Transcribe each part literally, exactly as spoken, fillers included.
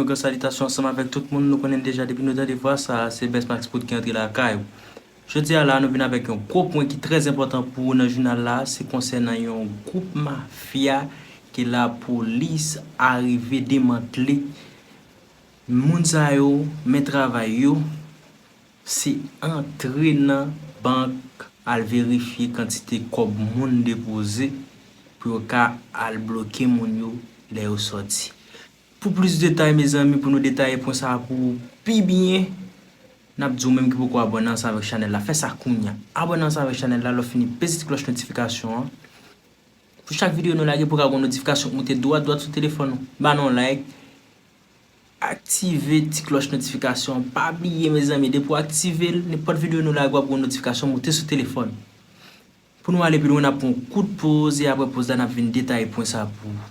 Yon gran salitasyon ansanm avèk tout moun. Nou konnen deja, depi nou tande vwa sa a, se Best Max Poud ki antre lakay ou. Jodi a la, nou vin avèk yon gwo pwen ki trè enpòtan pou ou nan jounal la. Se konsènan yon gwoup mafya ke lapolis arive demantle. Moun sa yo, men travay yo, se antre nan bank, al verifye kantite kòb moun depoze pou yo ka al bloke moun yo lè yo sòti. Pou plis detay, mezanmi, pou nou detaye pwen sa a pou ou pi byen, n ap di w menm ki poko abòne ansanm avèk chanèl la, fè sa kounye a. Abòne ansanm avèk chanèl la, lè w fini peze ti klòch notifikasyon an. Pou chak videyo nou lage, pou ka gen yon notifikasyon k moute dwat dwat sou telefòn ou. Ba nou yon like, aktive ti klòch notifikasyon an. Pa bliye, mezanmi, depi w aktive l, nenpòt videyo nou lage, w ap gen yon notifikasyon moute sou telefòn. Pou nou ale pi lwen, n ap pran yon kout poz, e apre poz la, n ap vin detaye pwen sa pou ou.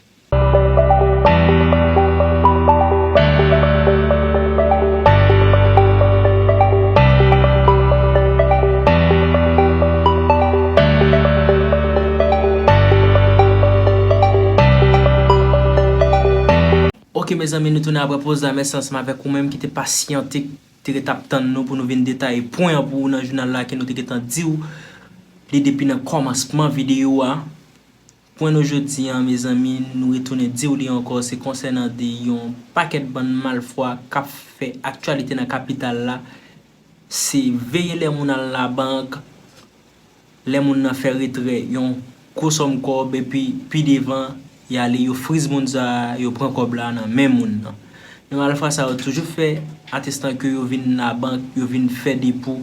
Ok, mezanmi, nou tounen apre poz la. Mèsi ansanm avèk ou menm ki te pasyante, ki te ret ap tann nou pou nou vin detaye pwen an pou ou nan jounal la, ke nou te gentan di w li depi nan kòmansman videyo a. Pwen nou jodi a, mezanmi, nou retounen di w li ankò, se konsènan de yon pakèt bann malfwa k ap fè aktyalite nan kapital la. Se veye lè moun al labank, lè moun nan fè retrè yon gwo sòm kòb, epi pi devan, y ale, yo friz moun sa a, yo pran kòb la nan men moun nan. Men malfwa sa yo toujou fè atestan ke yo vin labank, yo vin fè depo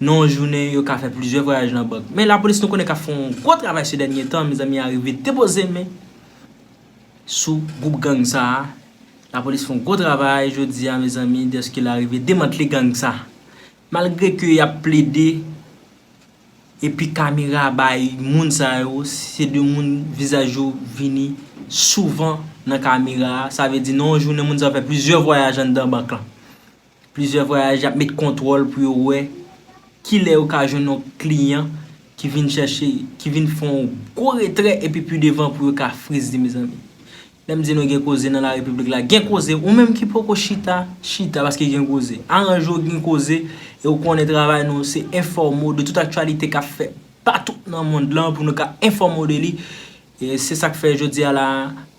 nan yon jounen, yo ka fè plizyè vwayaj nan bank. Men lapolis, nou konnen, k ap fè yon gwo travay se dènye tan, mezanmi, arive depoze men sou gwoup gang sa a. Lapolis fè yon gwo travay jodi a, mezanmi, dèske l arive demantle gang sa a. Malgre ke y ap plede, epi kamera bay moun sa yo, se de moun vizaj yo vini souvan nan kamera a. Sa vle di, nan yon jounen, moun sa yo fè plizyè vwayaj anndan bank lan. Plizyè vwayaj, y ap met kontwòl pou yo wè kilè yo ka jwenn yon kliyan ki vin chèche, ki vin fè yon gwo retrè, epi pi devan pou yo ka friz li, mezanmi. Lè m di nou gen koze nan larepiblik la, gen koze. Ou menm ki poko chita, chita, paske gen koze. Aranje w, gen koze, e ou konnen travay nou, se enfòme w de tout aktyalite k ap fèt patou nan mond lan pou nou ka enfòme w de li. E se sa k fè jodi a la,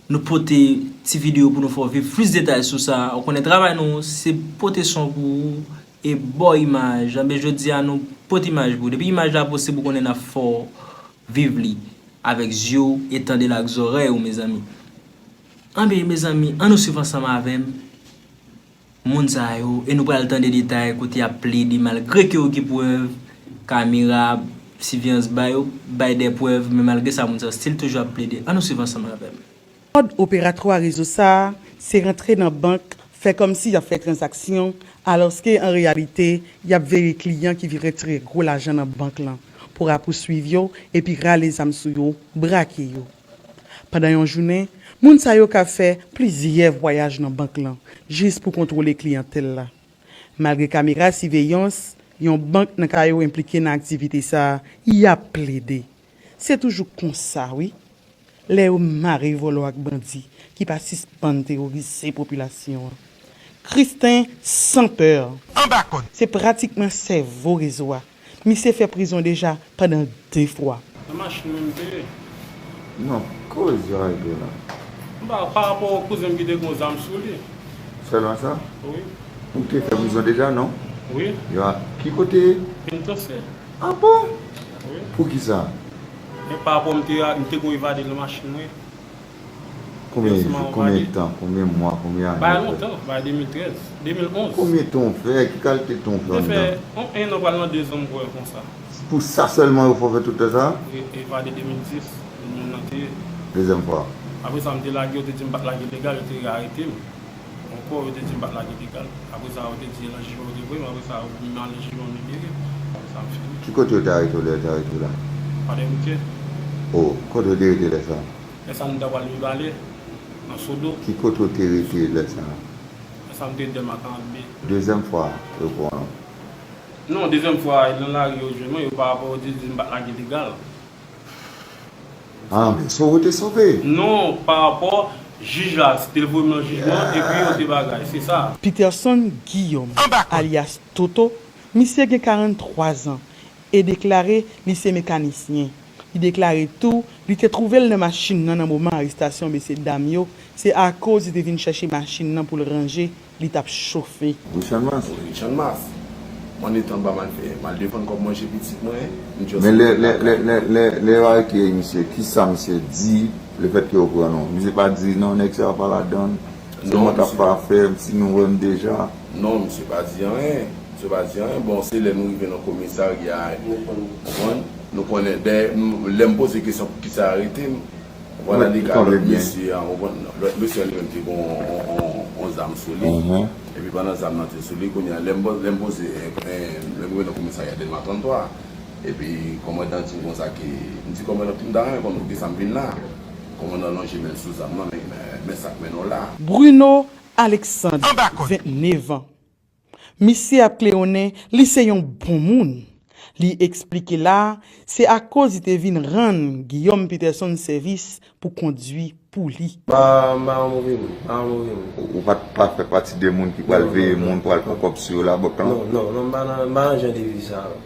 nou pote ti videyo pou nou fè w viv plis detay sou sa. Ou konnen travay nou, se pote son pou ou e ba w imaj. Anben, jodi a, nou pote imaj pou ou. Depi imaj la posib, ou konnen n ap fè w viv li avèk zye w e tande l ak zòrèy ou, mezanmi. Anben, mezanmi, ann nou swiv ansanm avè m moun sa yo, e nou pral tande detay kote y ap plede, malgre ke yo gen prèv, kamera, siveyans ba yo, bay de prèv, men malgre sa, moun sa yo still toujou ap plede. Ann nou swiv ansanm avè m. Mòd operatwa rezo sa a, se rantre nan bank, fè kòmsi y ap fè tranzaksyon, alòske an reyalite, y ap veye kliyan ki vin retire gwo lajan nan bank lan, pou rapouswiv yo, epi rale zam sou yo, brake yo. Pandan yon jounen, moun sa yo ka fè plizyè vwayaj nan bank lan, jis pou kontwole kliyantèl la. Malgre kamera siveyans yon bank nan Kayo enplike nan aktivite sa a, y ap plede. Se toujou konsa, wi. Lè yo mare vòlò ak bandi ki pa sispann teworize popilasyon an. Kristen Sanpè. Anba kòd. Se pratikman sèvo rezo a. Misye fè prizon deja pandan de fwa. Nan machin mwen m te ye. Non, koze yo arete w la. M pa, pa rapò kouzen m ki te gen yon zam sou li. Sèlman sa? Wi. Ou te fè prizon deja, non? Wi. Yo a, ki kote? Penitansye. Ah bon? Wi. Poukisa? Men pa rapò m te, m te gon evade nan machin mwen. Konbyen jou, konbyen tan, konbyen mwa, konbyen ane? Bay lontan, bay de mil trèz, de mil onz. Konbyen tan w fè? Ki kalite tan w fè anndan? Te fè yon, en an, pral nan de zan m kwè konsa. Pou sa sèlman yo fè w fè tout tan sa? E, evade de mil dis, moun nan te ye. Dezyèm fwa? Apre sa, m te lage, yo te di m pa t lage legal, yo te arete m. Ankò, yo te di m pa t lage legal. Apre sa, yo te di nan jijman yo te voye m. Apre sa, m al nan jijman, m libere. Apre sa, m fini. Ki kote yo te arete w lè yo te arete w la? Kwadèboukè. O, kote w te rete lè sa? Lè sa, m ta pral Mibalè, nan Sodo. Ki kote w te rete lè sa? Lè sa, m te Dèlma karant de. Dezyèm fwa, yo pran w? Non, dezyèm fwa, nan lari yo jwenn mwen, yo pa rapò yo di, di m pa t lage legal. Ah, men sove w te sove? Non, pa rapò, Jij la te voye m nan jijman, epi yo te bagay, se sa. Peterson Guillaume, alyas Toto, misye gen karannntwa zan e deklare li se mekanisyen. Li deklare tou, li te twouve l nan machin nan nan moman arestasyon mesye dam yo, se akoz li te vin chèche machin nan pou l ranje, li t ap chofe. Richard Mas. Richard Mas. Mwen antan m pa mal fè, m al defann kòb manje pitit mwen, m just Men lè, lè, lè, lè, lè, lè yo arete misye, kisa misye di lefètke yo pran non? Misye pa di non, nèg sa yo pa ladan l. Se Non, mwen k ap misye fè afè m, si nou wè m deja. Non, misye pa di anyen. Misye pa di anyen. Bon, se lè nou rive nan komisarya, ou konprann? Nou konnen, dèyè, m- lè m poze kesyon poukisa yo arete m, vwala Mwen li ka, lòt konprann byen. mesye a, ou konprann, lòt mesye a li menm te gen yon, yon, yon, yon zam sou li. Mhm. Epi pandan zam nan te sou li, kounye a, lè m, lè m poze, eh, eh, lè m rive nan komisarya Dèlma tranntwa, epi kòmandan di m konsa ke, m di kòmandan, m ta renmen konn poukisa m vin la. Kòmandan lonje men l sou zam nan, men, men, men sa k mennen w la. Bruno Alexandre, vennnev an. Misye ap klewonnen li se yon bon moun. Li eksplike la, se akoz li te vin rann Guillaume Peterson sèvis pou kondui pou li. M pa, m pa yon move moun, m pa yon move moun. Ou, ou pa t pa fè pati de moun ki pral Non, veye non, non. moun, pral pran kòb sou yo la, bòk lan? Non, non, non, m pa nan, m pa nan jan de vi sa yo.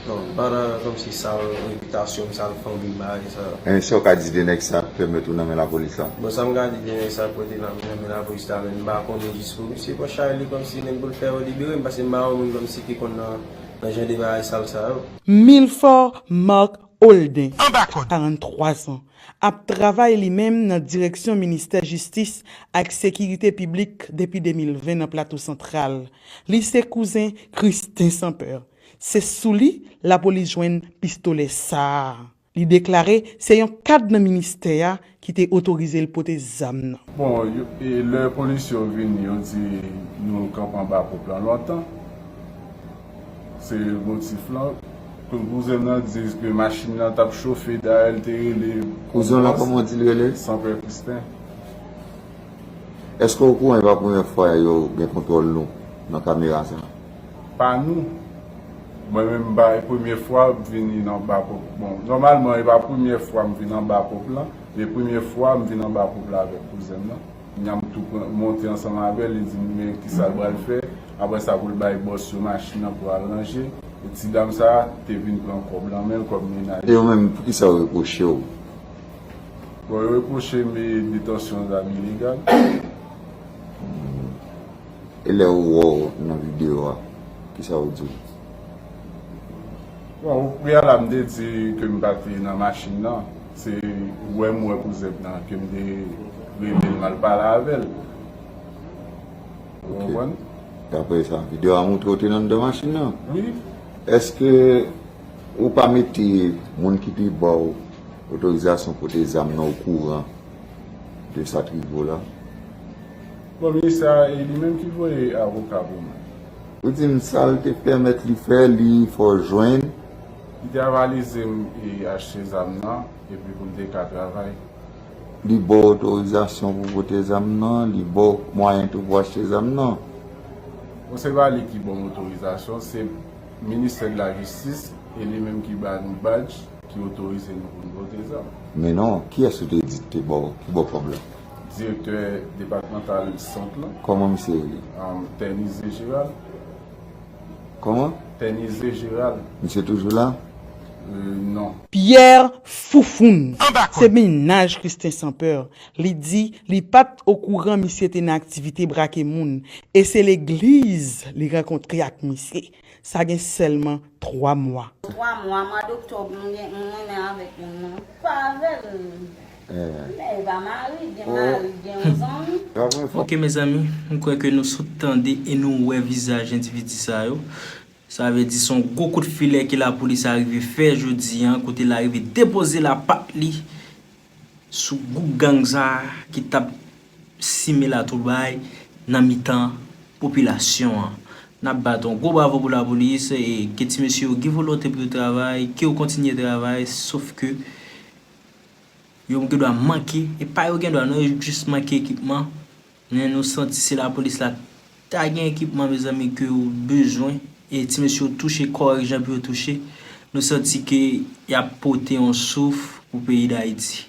Non, m pa nan kòmsi sal repitasyon m, sal fanmi m, bagay sa yo. E sa w ka di de nèg sa k pèmèt ou nan men lapolis la? Bon, sa m ka di de nèg sa k pote nan, nan men lapolis la, men m pa konnen jis pou misye pran chay li kòmsi menm pou l fè yo libere m, paske m pa yon moun kòmsi ki konn nan, nan jan de bagay sal sa yo. Milfort Marc Holden, karannntwa zan, ap travay li menm nan direksyon ministè jistis ak sekirite piblik depi de mil ven nan Plato Santral. Li se kouzen Christin Sampeur. Se sou li lapolis jwenn pistolè sa a. Li deklare se yon kad nan ministè a ki te otorize l pote zam nan. Bon, yo, e lè polis yo vini, yo di nou kanpe anba pòp lan lontan. Se motif lan. Kou- kouzen m nan di ke machin nan t ap chofe, dayè l te rele Kouzen w lan, kòman w di l rele? Sanpè Kristen. Èske w okouran e pa premyè fwa yo gen kontwòl nou nan kamera sa? Pa nou. Mwen menm, m pa, e premye fwa m vini nan anba pòp. Bon, nòmalman, e pa premye fwa m vin anba pòp lan, men premye fwa m vin anba pòp la avèk kouzen m nan. Kounya m tou pran, monte ansanm avè l, li di m men kisa l pral fè. Apre sa, pou l bay bòs yo machin nan pou al ranje. E ti dam sa a te vin pran kòb lan men l kòm mennaj. E yo menm, poukisa yo repwoche w? Bon, yo repwoche m detansyon zam ilegal. E lè yo wè w nan videyo a, kisa yo di w? Bon, o preyalab, m te di ke m pa te nan machin nan. Se wè m wè kouzen m nan ke m te rele l, m al pale avè l. Ou Ok. konprann? Dapre sa, videyo a montre w te nan anndan machin nan? Wi. Èske ou pa mete moun ki te ba w otorizasyon pote zam nan okouran de sa k rive w la? Bon, ministè a, e li menm ki voye avoka pou mwen. Ou di m sa l te pèmèt li fè, li fè w jwenn? Li te avalize m e achte zam nan, epi pou m te ka travay. Li ba w otorizasyon pou pote zam nan, li ba w mwayen tou pou achte zam nan? Bon, se pa li ki ban m otorizasyon, se ministè de la jistis e li menm ki ba nou badj ki otorize nou pou n pote zam. Men non, kiyès ou te di te ba w, ki ba w kòb la? Direktè depatmantal sant lan. Kòman misye rele? Um, Ternise Gérald. Kòman? Ternise Gérald. Misye toujou la? Euh, non. Pierre Foufoun, se mennaj Christin Sampeur. Li di li pa t okouran misye te nan aktivite brake moun, e se legliz li rankontre ak misye. Sa gen sèlman twa mwa. Twa mwa, mwa doktòb, m gen, m renmen avèk moun nan. Pa avè l. Eh. Men e pa mari, gen Oh. mari, gen yon zanmi. Ok, mezanmi, m kwè ke nou sot tande e nou wè vizaj endividi sa yo. Sa vle di se yon gwo kout filè ke lapolis arive fè jodi a, kote l arive depoze lapat li sou gwoup gang sa a ki t ap simen latwoublay nan mitan popilasyon an. N ap bat yon gwo bravo pou lapolis e ke ti mesye yo gen volonte pou yo travay, ke yo kontinye travay, sof ke yo gen dwa manke, e pa yo gen dwa non, yo jis manke ekipman. Men nou santi se lapolis la ta gen ekipman, mezanmi, ke yo bezwen. E ti mesye yo touche, kò Jean Pierre touche. Nou santi ke y ap pote yon souf pou peyi Dayiti.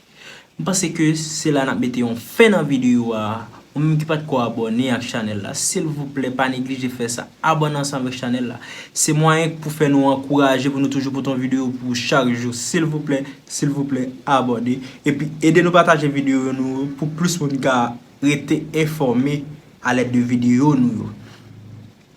M panse ke se la n ap mete yon fen nan videyo a. Ou menm ki pa t ko abòne ak chanèl la, silvouplè, pa neglije fè sa. Abòne ansanm avèk chanèl la. Se mwayen pou fè nou ankouraje pou nou toujou pote yon videyo pou chak jou. Silvouplè, silvouplè, abòne. Epi ede nou pataje videyo nou pou plis moun ka rete enfòme alèd de videyo nou yo.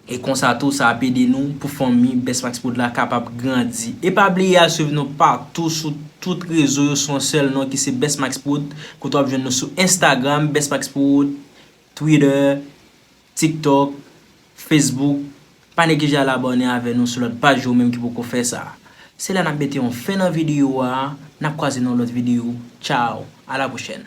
E konsa tou, sa ap ede nou pou fanmi Best Max Prod la kapab grandi. E pa bliye al swiv nou patou sou tout rezo yo sou yon sèl non ki se Best Max Prod, kote w ap jwenn nou sou Instagram, Best Max Prod, Twitter, TikTok, Facebook. Pa neglije al abòne avè nou sou lòt paj yo menm ki poko fè sa. Se la n ap mete yon fen nan videyo a, n ap kwaze nan lòt videyo. Tchao, a la pwochèn.